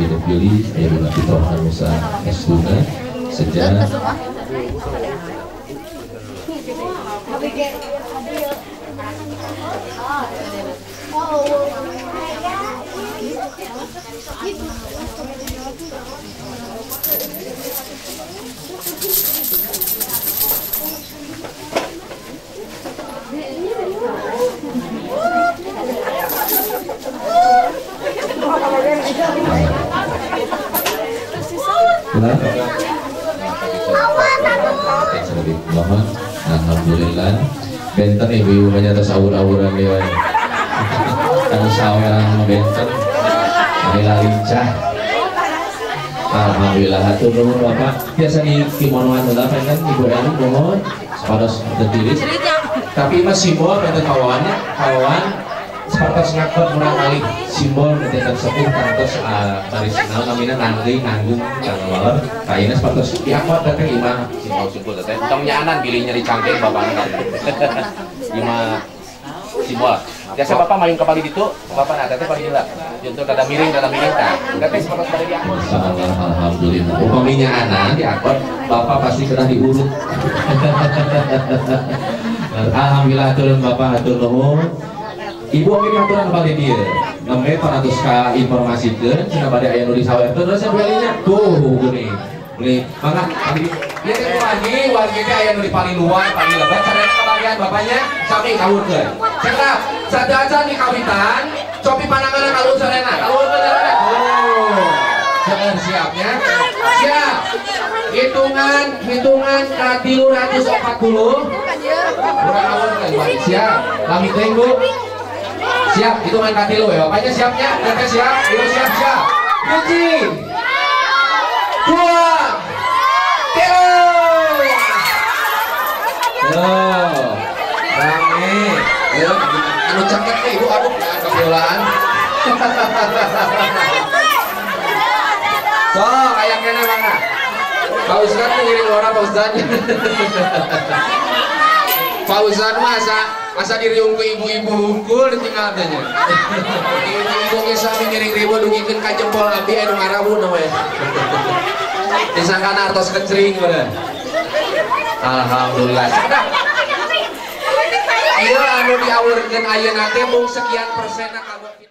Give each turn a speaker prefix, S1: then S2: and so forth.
S1: dipilih aya dina fitrah anu saestuna sejak Alhamdulillah benten ibu-ibu banyak atas awur-awuran dia anu sawerang benten alhamdulillah lincah. Alhamdulillah hatur nuhun Bapak biasa di kimonoan heula kan Ibu Elu mohon sapatos berdiri tapi mah simbol benten kawawannya kawawan sapatos ngakot murang kali simbol benten sepuh kantos baris naon namina nanggung nanggung kang waler kayana sapatos diakot teh imah simbol-simbol teh tong nyaanan bilih nyeri cangkeng bapakna imah simbol biasa bapak mayung kepali ditu bapak nah teteh pali heula juntur rada miring tah teteh sapatos bade diakot. Alhamdulillah upami nyaanan diakot bapak pasti kena diurut. Alhamdulillah hatur bapak hatur nuhun. Ibu oge katuran bali dieu nembe parantos ka informasikeun cenah bade aya nu disawerkeun terus belinya tuh geuning beli mangga abdi ieu teh wargi wargi teh aya nu di paling luar paling lebat sadayana kabagian bapaknya sami kawurkeun cekap sadacan di kawitan copi pananganna kaluhur sadayana kaluhurkeun sadayana tuh seueur siapnya siap hitungan hitungan ka 340 urang awurkeun siap lami teuing Bu. Siap, hitungan katilu ya. Bapaknya siapnya, teteh siap, ibu siap, siap. 1, 2, 3. Tuh, rame. Anu cakep nih ibu, aduh, kepiolaan. So, kayak kena mana? Pak Ustadz ngiring orang Pak Ustadz. Pak Ustadz masa asa diriung ke ibu-ibu hungkul ditinggal teh nya. Ibu-ibu ge sami ngiring ribu dugikeun ka jempol abdi anu ngarawun we. Disangkana artos kecring bener. Alhamdulillah. Sadap. Ieu anu diawurkeun ayeuna teh mung sekian persenna kanggo